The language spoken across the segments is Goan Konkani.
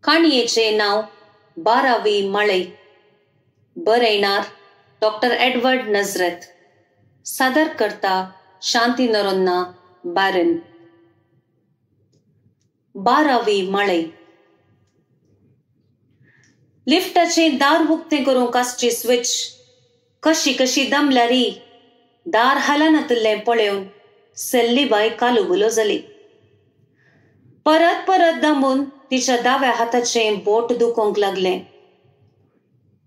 काणयेचें नांव बारावी मळई. बरयणार डॉक्टर एडवर्ड नजरेत. सादर करता शांती नरोन्ना बारन. बारावी मळई. लिफ्टाचें दार उक्तें करूंक आसची स्विच कशी कशी दमल्यारी दार हालनातिल्लें पळोवन सेल्लीबाय कालुबुलो जाली. परत परत दमून तिच्या दाव्या हाताचें बोट दुखोवंक लागलें.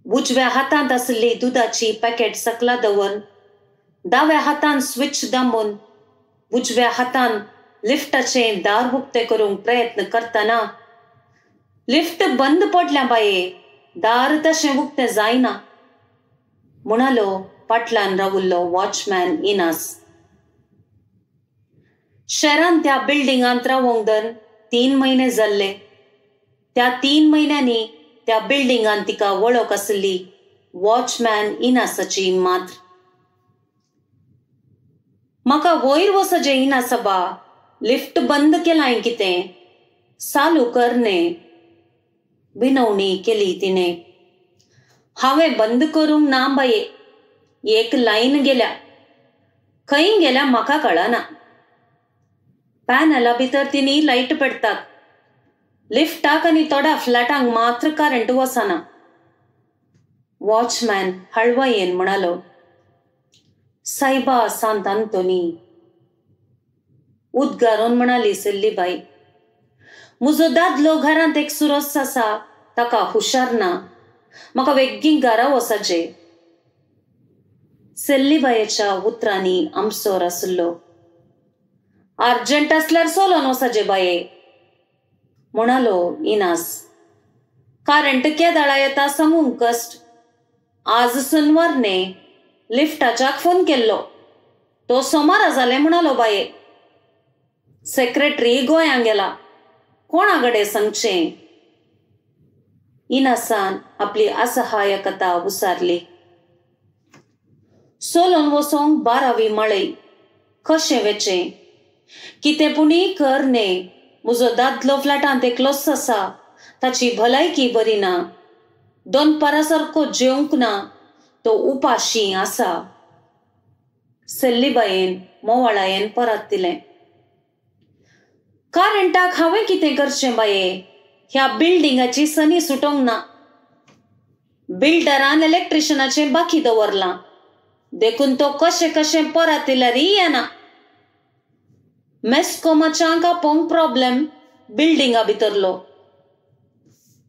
उजव्या हातांत आशिल्ली दुदाची पॅकेट सकला दवरून दाव्या हातान स्विच दामून उजव्या हातान लिफ्टाचें दार उक्तें करूंक प्रयत्न करतना लिफ्ट बंद पडल्या बाये, दार तशें उक्तें जायना म्हणालो पाटल्यान रावल्लो वॉचमॅन इनास. शहरान त्या बिल्डिंगांत रावोंक धर 3 म्हयने जाल्ले. त्या 3 म्हयन्यांनी त्या बिल्डिंगान तिका वळख आसली वॉचमॅन इनासाची मात्र. म्हाका वयर वचचें इनासाबा, लिफ्ट बंद केलां कितें, चालू कर न्हे, विनवणी केली तिणें. हांवें बंद करूंक ना बाये, एक लायन गेल्या, खंय गेल्या म्हाका कळना. पॅनला भितर तिनी लायट पडटात, लिफ्टाक आनी थोड्या फ्लॅटांक मात्र करंट वचना. वॉचमॅन हळवायेन म्हणालो. सायबा सांत आंतोनी, उद्गारून म्हणाली सेल्लीबाई. म्हजो दादलो घरांत एक सुरस आसा, ताका हुशार ना, म्हाका वेगीं घरा वचचें. सेल्लीबायेच्या उतरांनी आमसोर आसलो. अर्जंट आसल्यार सोलोन वचचें बाये म्हणालो इनास. करंट केदाळा येता सांगूंक कश्ट. आज सनवार न्हे, लिफ्टाच्याक फोन केल्लो, तो सोमारा जालें म्हणालो बाये. सेक्रेटरी गोंयांक गेला, कोणा कडेन सांगचें. इनासान आपली असहायकता उसारली. सोलोन वचोंक बारावी मळई, कशें वेचें, कितें पुणी कर न्हे, म्हजो दादलो फ्लॅटांत एकलोच आसा, ताची भलायकी बरी ना, दनपारा सारको जेवंक ना, तो उपाशी आसा. सेल्लीबायेन मोवाळायेन परत दिलें. करंटाक हांवें कितें करचें बाये, ह्या बिल्डिंगाची सनी सुटोंक ना, बिल्डरान इलेक्ट्रिशनाचें बाकी दवरलां, देखून तो कशें कशें परत दिल्यारय येना. मेस्कोमाच्यांक आपोवंक प्रॉब्लेम बिल्डिंगा भितरलो,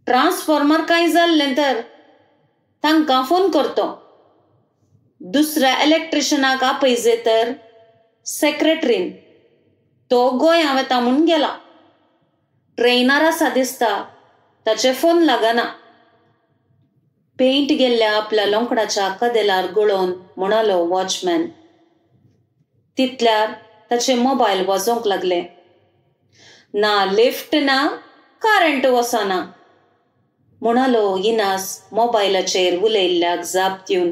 ट्रान्सफॉर्मर कांय जाल्लें तर तांकां फोन करतो, दुसऱ्या इलेक्ट्रिशनाक आपयजे तर सेक्रेटरीन, तो गोंया वता म्हूण गेला, ट्रेनार आसा दिसता, ताचे फोन लागना. पेंट गेल्ल्या आपल्या लोंकडाच्या कदेलार गळोवन म्हणालो वॉचमॅन. तितल्यार ताचे मोबायल वाजोवंक लागले. ना लिफ्ट ना करंट वचना म्हणालो इनास मोबायलाचेर उलयल्ल्याक जाप दिवन.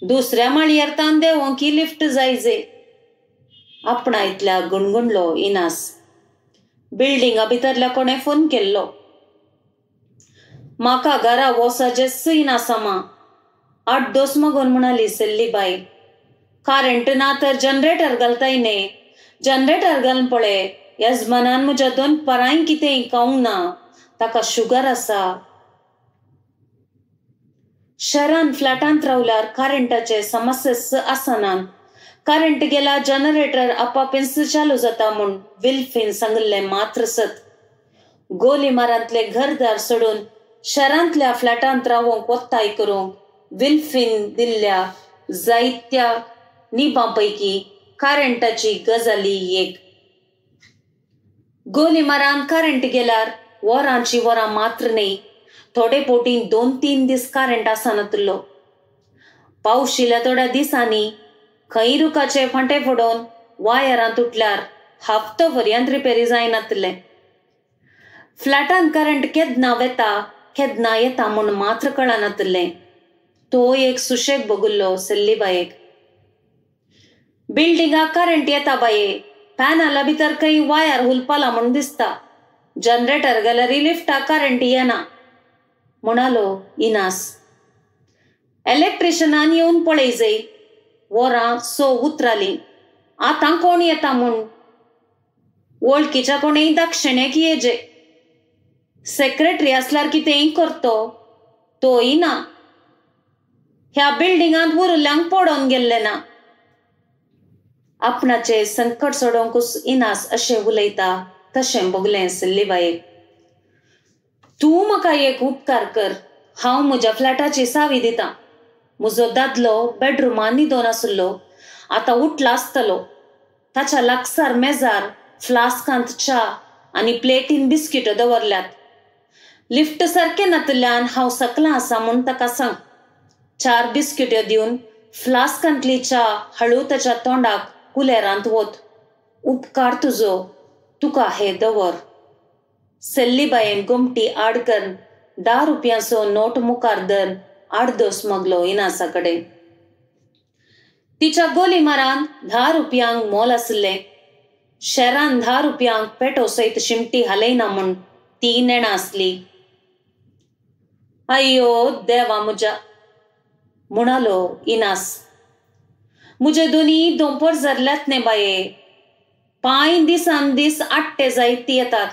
दुसऱ्या माळयेर तान देंवोंक ही लिफ्ट जायजे, आपणा इतल्या गुणगुणलो इनास. बिल्डिंगा भितरल्या कोणें फोन केल्लो. म्हाका घरा वचचेंच इनासामा, 8 दोस मगोन म्हणाली सेल्लीबाय. करंट ना तर जनरेटर घालताय न्हे, जनरेटर घालून पळय, येजमानान म्हज्या 2 परांय कितें खावंक ना, ताका शुगर आसा. शहरान फ्लॅटांत रावल्यार करंटाचे समस्या आसना, करंट गेला जनरेटर आपापेंच चालू जाता म्हूण विल्फीन सांगिल्लें मात्र सत. गोलीमारांतले घरदार सोडून शहरांतल्या फ्लॅटांत रावोंक ಒತ್ತಾय करूंक विल्फीन दिल्ल्या जायत्या निबां पैकी करंटाची गजाली एक. गोलीमारान करंट गेल्यार वरांची वरां मात्र न्हय, थोडे पोटीन 2-3 दीस करंट आसनातलो. पावशिल्या थोड्या दिसांनी खंय रुखाचे फांटे फोडोवन वायरां तुटल्यार हप्तो पर्यंत रिपेरी जायनातले. फ्लॅटान करंट केन्ना वेता केन्ना येता म्हूण मात्र कळनातलें. तो एक सुशेग बगुल्लो सेल्लीबायेक. बिल्डिंगाक करंट येता बाये, पॅनला भितर खंय वायर हुलपाला म्हूण दिसता. जनरेटर गेल्यार लिफ्टाक करंट येना म्हणालो इनास. इलेक्ट्रिशनान येवन पळय जय. वरां 6 उतरालीं. आतां कोण येता म्हूण वळखीच्या कोणेय दाक्षिणेक येजे. सेक्रेटरी आसल्यार कितेंय करतो, तोय ना. ह्या बिल्डिंगांत उरिल्ल्यांक पडोवन गेल्लें ना. आपणाचें संकट सोडोवंकूच इनास अशें उलयता तशें भोगलें सिल्लीबायेक. तूं म्हाका एक उपकार कर, हांव म्हज्या फ्लॅटाची सावी दितां. म्हजो दादलो बेडरुमान न्हिदोन आशिल्लो, आतां उठला आसतलो. ताच्या लागसार मेजार फ्लास्कांत च्या आनी प्लेटीन बिस्किट्यो दवरल्यात. लिफ्ट सारकें नातिल्ल्यान हांव सकलां आसा म्हूण ताका सांग. 4 बिस्किट्यो दिवन फ्लास्कांतली च्या हळू ताच्या तोंडाक कुलेरांत वत. उपकार तुजो, तुका हे दवर. सेल्लीबायेन गोमटी आड करून 10 रुपयांचो नोट मुखार धरून आडदोस मागलो इनासा कडेन. तिच्या गोलीमारान 10 रुपयांक मोल आशिल्लें. शेरान 10 रुपयांक पेटो सयत शिमटी हालयना म्हूण ती नेणा आसली. अय्यो देवा म्हज्या म्हणालो इनास. म्हजे दोनी दोंपर जाल्ल्यात न्ही बाये. पांय दिसान दीस आट्टे जायत येतात.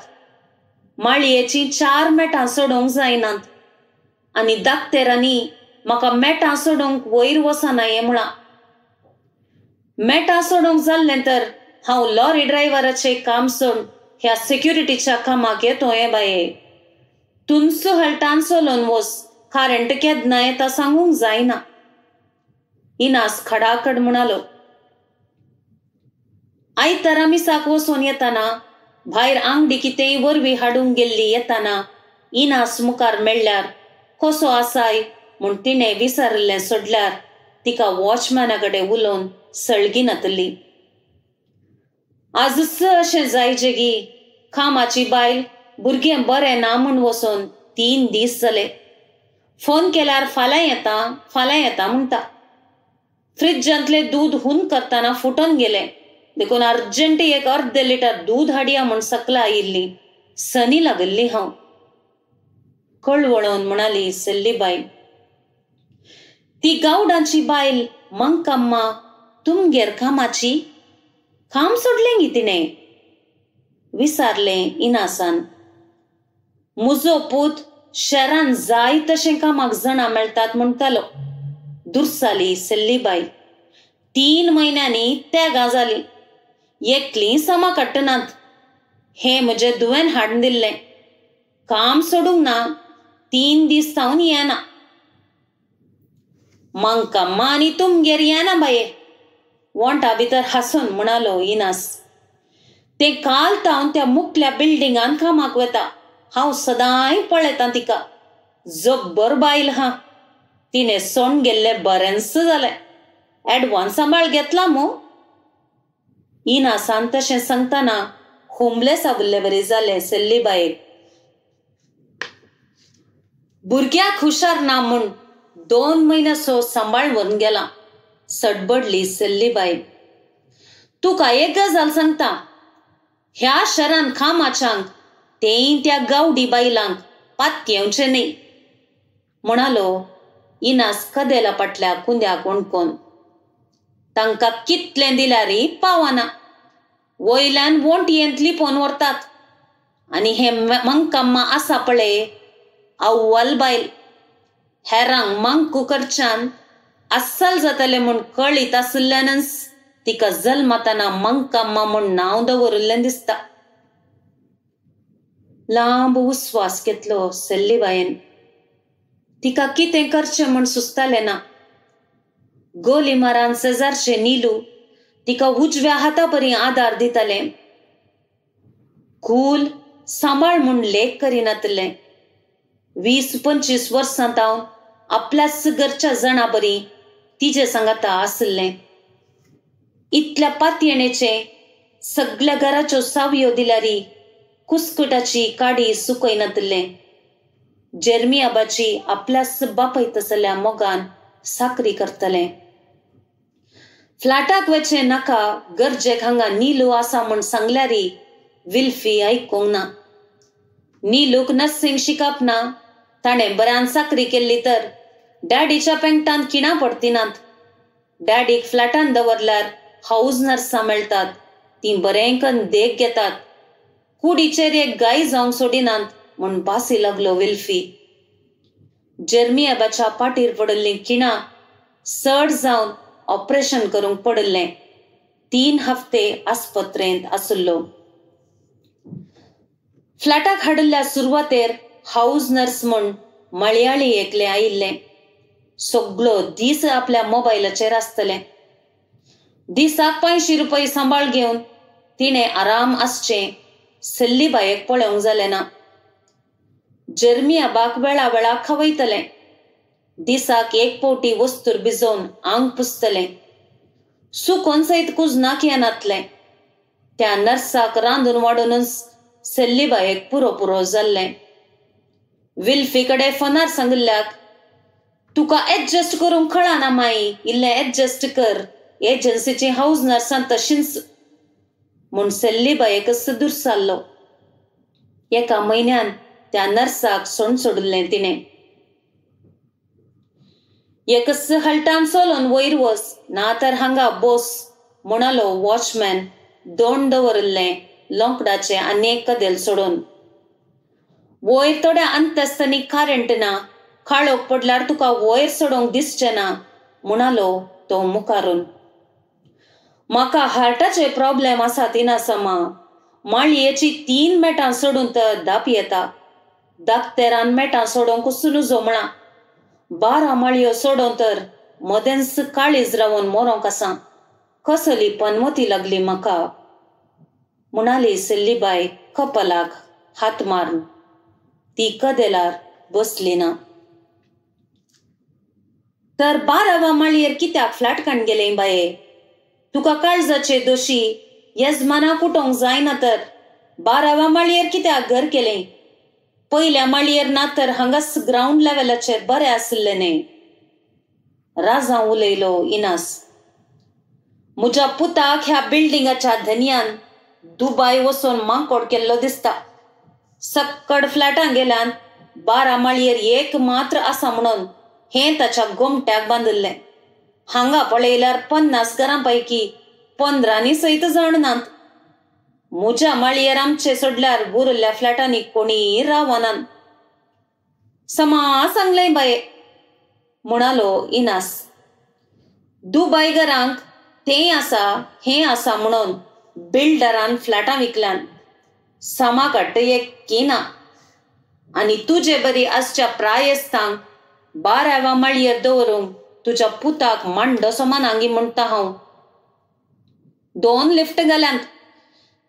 माळयेचीं 4 मेटां सोडोवंक जायनात आनी दाक्तेरांनी म्हाका मेटां सोडोवंक वयर वचना हें म्हळां. मेटां सोडोवंक जाल्लें तर हांव लॉरी ड्रायव्हराचें काम सोडून ह्या सेक्युरिटीच्या कामाक येतो हें बाये. तुमचो हलटान चलोवन वच, करंट केन्ना येता सांगूंक जायना. इनास खडाखड म्हणालो. आयतारा मिसाक वचून येताना भायर आंगडी कितेंय वरवीं हाडूंक गेल्ली येताना इनास मुखार मेळ्ळ्यार कसो आसाय म्हूण तिणें विचारिल्लें सोडल्यार तिका वॉचमॅना कडेन उलोवन सळगी नातली. आजच अशें जायचे गी, कामाची बायल भुरगें बरें ना म्हूण वचून 3 दीस जाले. फोन केल्यार फाल्यां येता फाल्यां येता म्हणटा. फ्रिजांतलें दूद हून करतना फुटून गेलें देखून अर्जंट एक अर्दे लिटर दूद हाडया म्हूण सकला आयिल्ली. सनी लागिल्ली हांव. कळवळोवन म्हणाली सेल्लीबाय. ती गावडांची बायल मंकम्मा तुमगेर कामाची काम सोडलें गी तिणें? विचारलें इनासान. म्हजो पूत शेरान जाय तशें कामाक जाणां मेळटात म्हणटालो. दुर्साली सेल्लीबाय. 3 म्हयन्यांनी तेगां जालीं. एकलीं समा काडटनात. हें म्हजे धुवेन हाडून दिल्लें. काम सोडूंक ना, 3 दीस सावन येना. मंकम्मा आनी तुमगेर येना बाये. वोंटा भितर हांसून म्हणालो इनास. तें काल तावन त्या मुखल्या बिल्डिंगान कामाक वता. हांव सदांय पळयतां तिका. जब्बर बायल हा. तिणें सोंड गेल्लें बरेंच जालें. एडवान्स सांबाळ घेतला मू? इनासान तशें सांगतना हुमले साबुल्ले बरी जालें सेल्लीबायेक. भुरग्याक हुशार ना म्हूण 2 म्हयन्याचो सांबाळ व्हरून गेला. सडबडली सेल्लीबाय. तुका एक गजाल सांगता, ह्या शहरान कामाच्यांक तेय त्या गावडी बायलांक पातयेवचें न्ही म्हणालो इनास कदेला फाटल्या कुंद्याक ओणकोन. तांकां कितलें दिल्यारय पावना. वयल्यान वोंटयेंत लिपोवन व्हरतात. आनी हें मंकम्मा आसा पळय अव्वल बायल. हेरांक मंकू करच्यान अस्सल जातलें म्हूण कळीत आशिल्ल्यानच तिका जल्मताना मंकम्मा म्हूण नांव दवरिल्लें दिसता. लांब उस्वास घेतलो सेल्लीबायेन. तिका कितें करचें म्हूण सुचतालें ना. गोलीमारान शेजारचें निलू तिका उजव्या हाता परी आदार दितालें. कूल सांबाळ म्हूण लेख करिनातलें. 20-25 वर्सां तावन आपल्याच घरच्या जाणा बरी तिजे सांगाता आशिल्लें. इतल्या पातयेणेचें सगळ्या घराच्यो सावयो दिल्यारी कुस्कुटाची काडी सुकयनातलें. जेर्मियाबाची आपल्याच बापयत आसल्या मोगान साकरी करतलें. फ्लॅटाक वचचें नाका गरजेक हांगा निलू आसा म्हूण सांगल्यारी विल्फी आयकूंक ना. नीलूक नर्सिंग शिकप ना, ताणें बऱ्यान चाकरी केल्ली तर डॅडीच्या पेंगटान किणां पडतिनात. डॅडीक फ्लॅटान दवरल्यार हाऊस नर्सां मेळटात, तीं बरें कन्न देख घेतात, कुडीचेर एक गाय जावंक सोडिनात म्हूण बासी लागलो विल्फी. जेर्मियाबाच्या पाटीर पडिल्लीं किणां चड जावन ऑपरेशन करूंक पडिल्लें. 3 हफ्ते आस्पत्रेंत आशिल्लो. फ्लॅटाक हाडिल्ल्या सुरवातेर हाऊस नर्स म्हूण मळयाळी एकलें आयिल्लें. सगळो दीस आपल्या मोबायलाचेर आसतलें. दिसाक 500 रुपये सांबाळ घेवन तिणें आराम आसचें सल्लीबायेक पळोवंक जालें ना. जेर्मियाबाक वेळा वेळा खवयतलें. दिसाक 1 पवटी वस्तूर भिजोवन आंग पुसतलें. सुकोन सयत कुजनाक येनातलें. त्या नर्साक रांदून वाडूनच सल्लीबायेक पुरो पुरो जाल्लें. विल्फी कडेन फोनार सांगिल्ल्याक, तुका एडजस्ट करूंक कळना माई, इल्लें एडजस्ट कर, एजन्सीची हाऊस नर्सां तशींच म्हूण सल्लीबायेकच दुरसाल्लो. एका म्हयन्यान त्या नर्साक सोण सोडिल्लें तिणें. एकच हलटान चलोन वयर वच, ना तर हांगा बोस, म्हणालो वॉचमॅन दोन दवरिल्लें लोंकडाचें आनी एक कदेल सोडून. वयर थोड्या अंतस्तांनी करंट ना, काळोख पडल्यार तुका वयर सोडूंक दिसचें ना, म्हणालो तो मुखारून. म्हाका हार्टाचे प्रॉब्लेम आसा तिनासमा, माळयेची 3 मेटां सोडून तर धाप येता. दाक्तेरान मेटां सोडोवंक नजो म्हळां. 12 माळयो सोडोन तर मदेंच काळीज रावन मोरोंक आसा. कसली पनवती लागली म्हाका, म्हणाली सल्लीबाय कपालाक हात मारून. ती कदेलार बसली ना. तर 12व्या माळयेर कित्याक फ्लॅट काण गेलें बाये? तुका काळजाचे दोशी येजमानाक उठोवंक जायना तर 12व्या माळयेर कित्याक घर केलें? पयल्या माळयेर ना तर हांगाच ग्रावंड लेवलाचेर बरें आशिल्लें न्ही. राजा उलयलो इनास. म्हज्या पुताक ह्या बिल्डिंगाच्या धनयान दुबाय वचून माकोड केल्लो दिसता. सक्कड फ्लॅटां गेल्यान 12 माळयेर एक मात्र आसा म्हणून हें ताच्या गोमट्याक बांदिल्लें. हांगा पळयल्यार 50 घरां पैकी 15 सयत जाण नात. म्हज्या माळयेर आमचे सोडल्यार उरिल्ल्या फ्लॅटांनी कोणीय रावनात. समा सांगलें बाये, म्हणालो इनास. दुबाय घरांक तें आसा हें आसा म्हणून बिल्डरान फ्लॅटां विकल्यान. सामाकट्ट एक किना. आनी तुजे बरी आसच्या प्रायस्तांक 12व्या माळयेर दवरूंक तुज्या पुताक मांडसो मानांगी म्हणटा हांव. 2 लिफ्ट घाल्यात,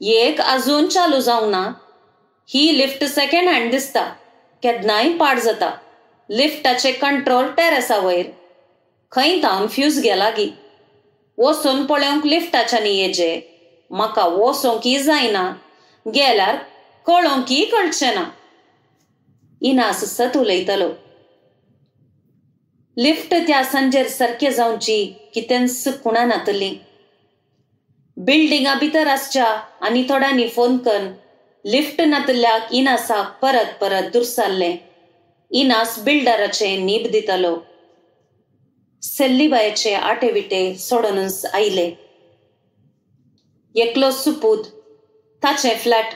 एक अजून चालू जावंक ना. ही लिफ्ट सेकंड हँड दिसता, केन्नाय पाड जाता. लिफ्टाचे कंट्रोल टेरेसा वयर खंय तावन फ्यूज गेला गी. वचून पळोवंक लिफ्टाच्यानी येजे, म्हाका वचोंकय जायना, गेल्यार कळोंकय कळचें ना. इनास सत उलयतालो. लिफ्ट त्या सांजेर सारकें जावची कितेंच कुणा नातली. बिल्डिंगा भितर आसच्या आनी थोड्यांनी फोन करून लिफ्ट नातल्याक इनासाक परत परत दुरसाल्लें. इनास बिल्डराचें नीब दितालो. सेल्लीबायेचे आटे विटे सोडूनच आयले. एकलो सुपूत, ताचें फ्लॅट,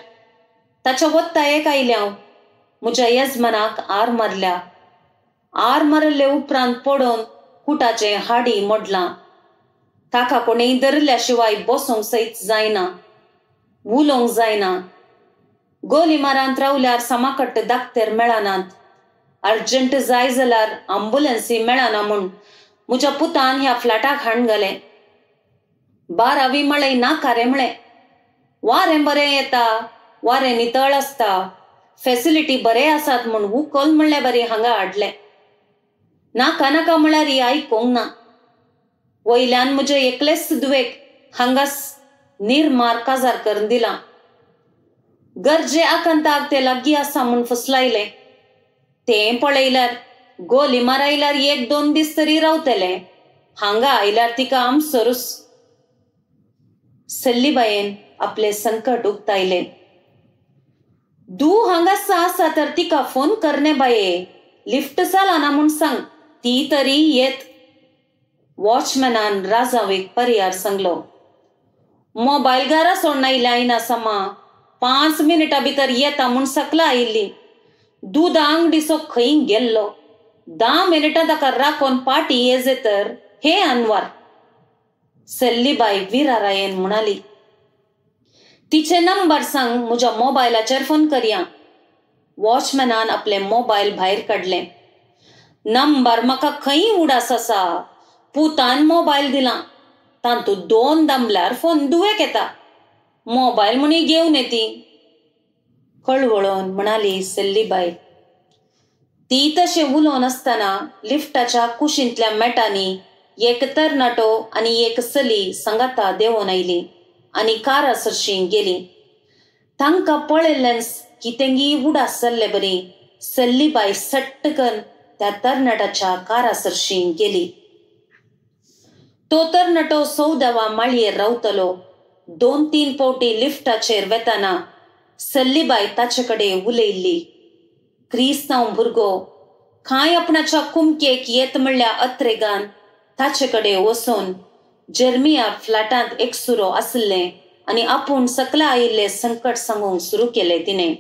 ताच्या वत्तायेक आयलें हांव. म्हज्या येजमानाक आर मारल्या. आर मारिल्ले उपरांत पडोवन कुटाचें हाडी मोडलां. ताका कोणेय धरल्या शिवाय बसूंक सयत जायना, उलोवंक जायना. गोलीमारांत रावल्यार सामाकट्ट दाक्तेर मेळनात. अर्जंट जाय जाल्यार आंबुलन्सी मेळना म्हूण म्हज्या पुतान ह्या फ्लॅटाक हाडून घालें. 12वी माळय नाका रे म्हळें. वारें बरें येता, वारें नितळ आसता, फेसिलिटी बरे आसात म्हूण उकल म्हणल्यार बरें हांगा हाडलें. नाका नाका म्हळ्यार ही आयकूंक ना. वयल्यान म्हजे एकलेच दुवेक हांगाच निर्मार काजार करून दिलां. गरजे आकांताक ते लागीं आसा म्हूण फुसलायलें. तें पळयल्यार गोली मारायल्यार 1-2 दीस तरी रावतलें, हांगा आयल्यार तिका आमसरूच. सल्लीबायेन आपलें संकट उक्तायलें. दू हांगासा आसा तर तिका फोन करने बाये, लिफ्ट चलना म्हूण सांग, ती तरी येत. वॉचमॅनान राजावेक पर्यार सांगलो. मोबायल घरा सोडून आयल्या इनासामा, 5 मिनटां भितर येता म्हूण सकला आयिल्ली. दूद आंगडीसो खंय गेल्लो, 10 मिनटां ताका राखोन पाटी येजे तर हे अनवार. सल्लीबाय विरारायेन म्हणाली. तिचे नंबर सांग, म्हज्या मोबायलाचेर फोन करया. वॉचमॅनान आपलें मोबायल भायर काडलें. नंबर म्हाका खंय उडास आसा, पुतान मोबायल दिला, तांतू 2 दमल्यार फोन दुवेक येता, मोबायल म्हणी घेवन येती. कळवळोन म्हणाली सल्लीबाय. ती तशें उलोवन आसतना लिफ्टाच्या कुशींतल्या मेटांनी एक तरणाटो आनी एक चली सांगाता देंवोन आयली आनी कारा सरशीं गेली. तांकां पळयल्ल्यान कितेंगी उडास जाल्ले बरी सल्लीबाय सट्टकन त्या तरणाट्याच्या कारा सरशीं गेली. तो तरणाटो 14व्या माळयेर रावतलो. 2-3 फावटी लिफ्टाचेर वेताना सल्लीबाय ताचे कडेन उलयल्ली. क्रिस्तांव भुरगो कांय आपणाच्या कुमकेक येत म्हणल्या अत्रेगान ताचे कडेन वचून जेर्मिया फ्लॅटांत एकसुरो आसलें आनी आपूण सकला आयिल्लें संकट सांगूंक सुरू केलें तिणें.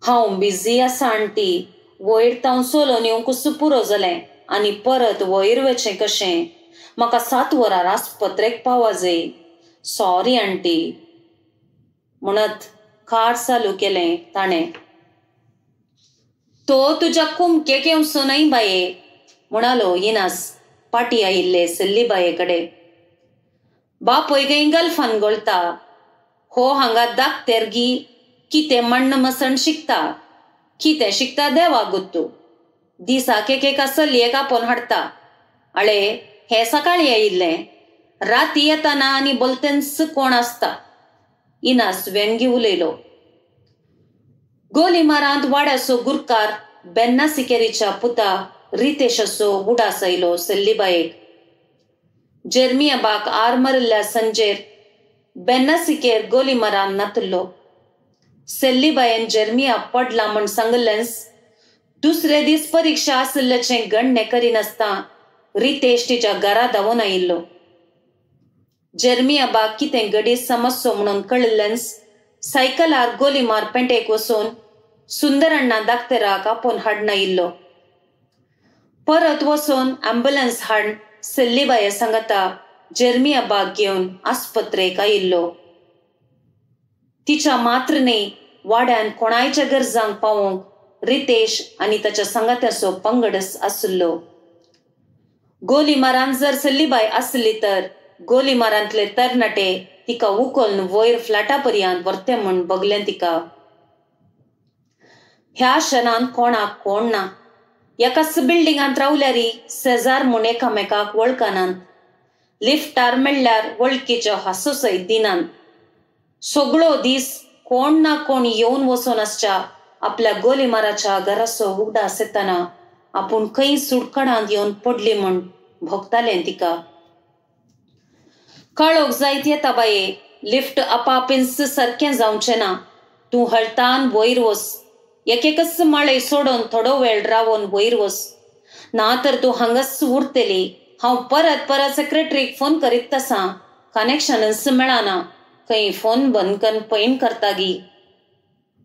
हांव बिजी आसा आण्टी, वयर तावन चलोवन येवंक पुरो जालें आनी परत वयर वचें कशें, म्हाका 7 वरार आस्पत्रेक पावा जाय, सॉरी आण्टी म्हणत कार चालू केलें ताणें. तो तुज्या कुमकेक येवचो न्हय बाये, म्हणालो इनास पाटी आयिल्ले सल्लीबाये कडेन. बापूय खंय गल्फान गोळटा, हो हांगा दाखतेरगी कितें मण्ण मसण शिकता, कितें शिकता देवा गुत्तू, दिसाक एक एका चलयेक आपोवन हाडटा. अळे हे सकाळीं आयिल्लें, राती येताना आनी बोलतेंच कोण आसता. इनास व्यंगी उलयलो. गोलीमारांत वाड्याचो गुरकार बेन्ना सिकेरीच्या पुता रितेशाचो उडास आयलो सल्लीबायेक. जेर्मियाबाक आर मारिल्ल्या संजेर बेन्ना सिकेर गोलीमारान नातल्लो. सल्लीबायेन जेर्मिया पडला म्हूण सांगलेंच दुसरे दीस परिक्षा आशिल्ल्याचें गणणे करिनासतना रितेश तिच्या घरा धांवून आयिल्लो. जेर्मियाबाक कितें घडीत समजचो म्हणून कळिल्लेंच सायकलार गोलीमार पेंटेक वचून सुंदरअण्णा दाक्तेराक आपोवन हाडून आयिल्लो. परत वचून ॲम्ब्युलन्स हाडून सल्लीबाये सांगाता जेर्मियाबाक घेवन आस्पत्रेक आयिल्लो. तिच्या मात्रने वाड्यान कोणायच्या गरजांक पावोवंक रितेश आनी ताच्या सांगात्याचो पंगडच आशिल्लो. गोलीमारान जर सल्लीबाय आसली तर गोलीमारांतले तरणाटे तिका उखलून वयर फ्लॅटा पर्यंत व्हरते म्हूण बगलें तिका. ह्या शहरांत कोणाक कोण ना, एकाच बिल्डिंगांत रावल्यारी शेजार म्हूण एकामेकाक वळखनात, लिफ्टार मेळ्ळ्यार वळखीच्यो हांसो सयत दिनात. सगळो दीस कोण ना कोण येवन वचून आसच्या आपल्या गोलीमाराच्या घराचो उगडास येतना आपूण खंय सुडकणांत येवन पडली म्हूण भोगतालें तिका. काळोख जायत येता बाये, लिफ्ट आपापींच सारकें जावचें ना, तूं हळतान वयर वच, एकेकच माळे सोडून थोडो वेळ रावोन वयर वच, ना तर तूं हांगाच उरतली. हांव परत परत सेक्रेटरीक फोन करीत आसा, कनेक्शनच मेळना, खंय फोन बंद करून पैन करता गी,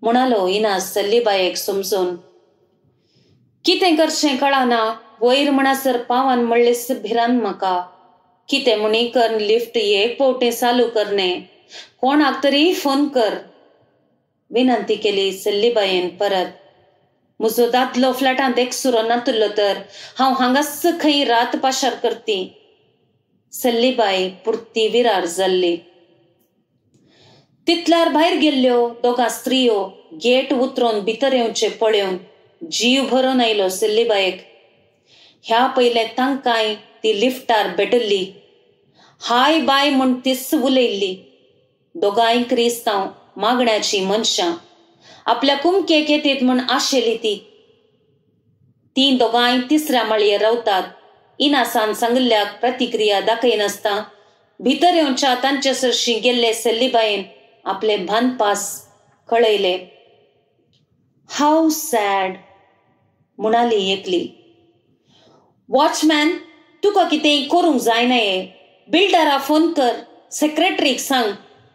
म्हणालो इनास सल्लीबायेक समजून. कितें करचें कळना, वयर म्हणसर पावन म्हणलेच भिरांत म्हाका. कितें म्हणी कर, लिफ्ट एक फावटी चालू करने, कोणाक तरी फोन कर, विनंती केली सल्लीबायेन परत. म्हजो दादलो फ्लॅटांत एकसुरो नातुल्लो तर हांव हांगाच खंय रात पाशार करती. सल्लीबाय पुरती विरार जाल्ली. तितल्यार भायर गेल्ल्यो दोगां स्त्रियो गेट उतरून भितर येवचे पळोवन जीव भरून आयलो सल्लीबायेक. ह्या पयलें तांकांय ती लिफ्टार भेटिल्ली, हाय बाय म्हूण तीच उलयल्ली. दोगांय क्रिस्तांव मागण्याची मनशां, आपल्या कुमकेक येतीत म्हूण आशेली ती. तीं दोगांय तिसऱ्या माळयेर रावतात. इनासान सांगिल्ल्याक प्रतिक्रिया दाखयनासतना भितर येवच्या तांचे सरशीं गेल्ले सल्लीबायेन आपले भानपास कळयले. How sad म्हणाली एकली. वॉचमॅन, तुका कितेंय करूंक जायना ये. बिल्डरा फोन कर, सेक्रेटरीक सांग,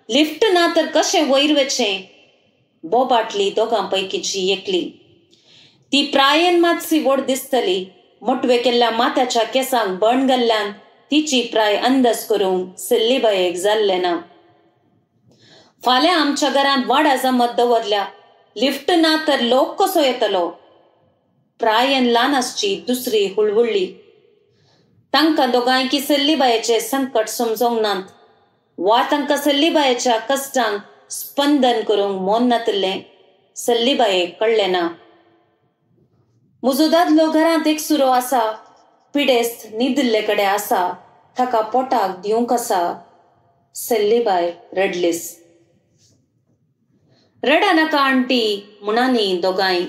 लिफ्ट ना तर कशें वयर वचें, बोबाटली दोगां पैकीची एकली. ती प्रायेन मातशी व्हड दिसतली. मोटवे केल्ल्या माथ्याच्या केसांक बण घाल्ल्यान तिची प्राय अंदाज करूंक सेल्लीबायेक जाल्लें ना. फाल्यां आमच्या घरांत वाडा जमत दवरल्या, लिफ्ट ना तर लोक कसो येतलो, प्रायेन ल्हान आसची दुसरी हुळहुळ्ळी. तांकां दोगांयकी सेल्लीबायेचें संकट समजोंक नात वा तांकां सेल्लीबायेच्या कश्टांक स्पंदन करूंक मन नातिल्लें सेल्लीबायेक कळ्ळें ना. म्हजो दादलो घरांत एकसुरो आसा, पिडेस्त न्हिदिल्ले कडेन आसा, ताका पोटाक दिवंक आसा, सेल्लीबाय रडलीस. रडा नाका आंटी, म्हणाली दोगांय.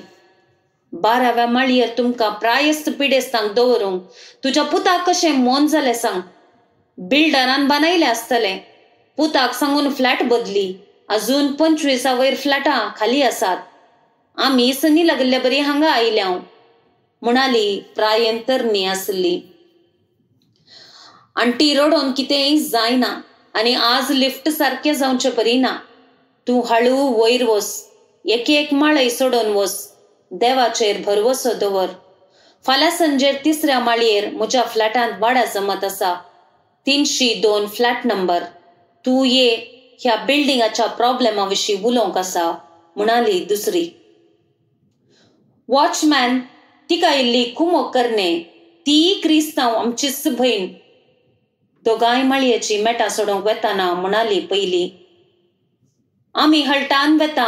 12व्या माळयेर तुमकां प्रायस्त पिडेस्तांक दवरूंक तुज्या पुताक कशें मन जालें सांग. बिल्डरान बांदयलें आसतलें. पुताक सांगून फ्लॅट बदली, अजून 25 वयर फ्लॅटां खाली आसात. आमी सनी लागिल्ले बरी हांगा आयल्या, म्हणाली प्रायेन तरणी आसली. आंटी, रडोन कितेंय जायना आनी आज लिफ्ट सारकें जावचें परी ना. तूं हळू वयर वस, एक एक माळय सोडून वस, देवाचेर भरवसो दवर. फाल्यां सांजेर 3ऱ्या माळयेर म्हज्या फ्लॅटांत वाडा जमत आसा, 302 फ्लॅट नंबर. तूं ये, ह्या बिल्डिंगाच्या प्रॉब्लेमा विशीं उलोवंक आसा, म्हणाली दुसरी. वॉचमॅन, तिका इल्ली कुमोक करणे, ती क्रिस्तांव आमचीच भयण. दोगांय माळयेची मेटां सोडोवंक वेताना म्हणाली पयली. आमी हळटान वेता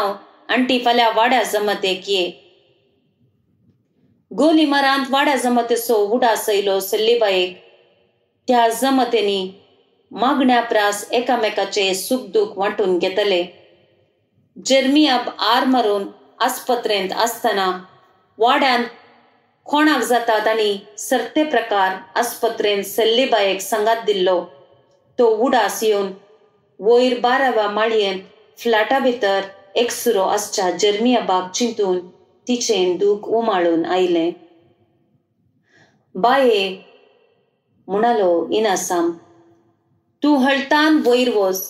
आंटी, फाल्यां वाड्या जमतेक ये. गोलीमारांत वाड्या जमतेचो उडास येयलो सेल्लीबायेक. त्या जमतेनी मागण्या प्रास एकामेकाचे सुख दूख वांटून घेतले. जेर्मियाब आर मारून आस्पत्रेंत आसतना वाड्यांत कोणाक जाता तांणी सरते प्रकार आस्पत्रेंत सेल्लीबायेक सांगात दिल्लो. तो उडास येवन वयर 12व्या माळयेंत फ्लॅटा भितर एकसुरो आसच्या जेर्मियाबाक चिंतून तिचें दूख उमाळून आयलें. बाये, म्हणालो इनासाम, तूं हळतान वयर वस,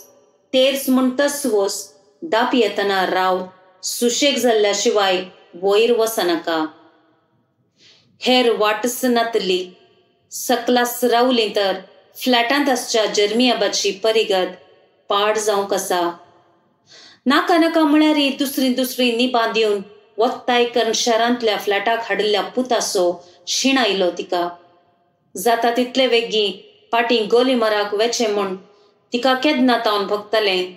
तेर्स म्हणटच वस, दाप येतना राव, सुशेग जाल्ल्या शिवाय वयर वसनाका. हेर वाटच नातली. सकलास रावली तर फ्लॅटांत आसच्या जेर्मियाबाची परिगत पाड जावंक आसा. नाका नाका म्हळ्यार दुसरी दुसरी निबां दिवन वत्ताय करून शारांतल्या फ्लॅटाक हाडिल्ल्या पुतासो शीण आयलो तिका. जाता तितले वेगीं पाटीं गोलीमाराक वेचें म्हूण तिका केन्ना तावन भोगतलें.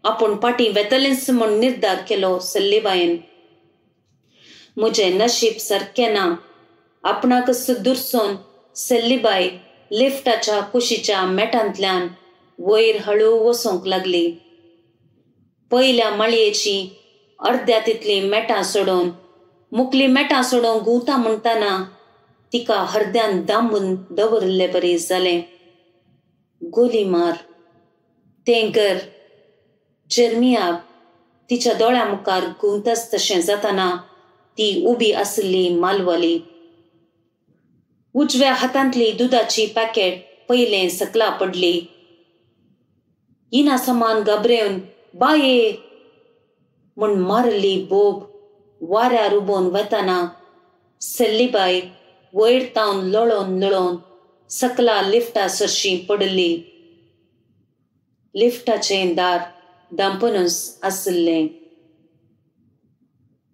आपूण पाटीं वेतलेंच म्हूण निर्धार केलो सेल्लीबायेन. म्हजें नशीब सारकें ना, आपणाकच दुरसोन सेल्लीबाय लिफ्टाच्या कुशीच्या मेटांतल्यान वयर हळू वचूंक लागली. पयल्या माळयेची अर्द्या तितलीं मेटां सोडोवन मुकली मेटां सोडोवन घुंवता म्हणटना तिका हरद्यान दांबून दवरिल्ले बरी जालें. गोली मार तें घर जेर्मियाब तिच्या दोळ्या मुखार घुंवताच तशें जाताना ती उबी आशिल्ली मालवली. उजव्या हातांतली दुदाची पॅकेट पयलें सकला पडली. इना समान घाबरेवन बाये म्हूण मारली बोब वाऱ्यार उबोवन वेताना सेल्लीबाय वयर तावन लळोन लळोन सकला लिफ्टा सरशी पडली. लिफ्टाचें दार दांपुनूच आशिल्लें.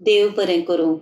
देव बरें करूं.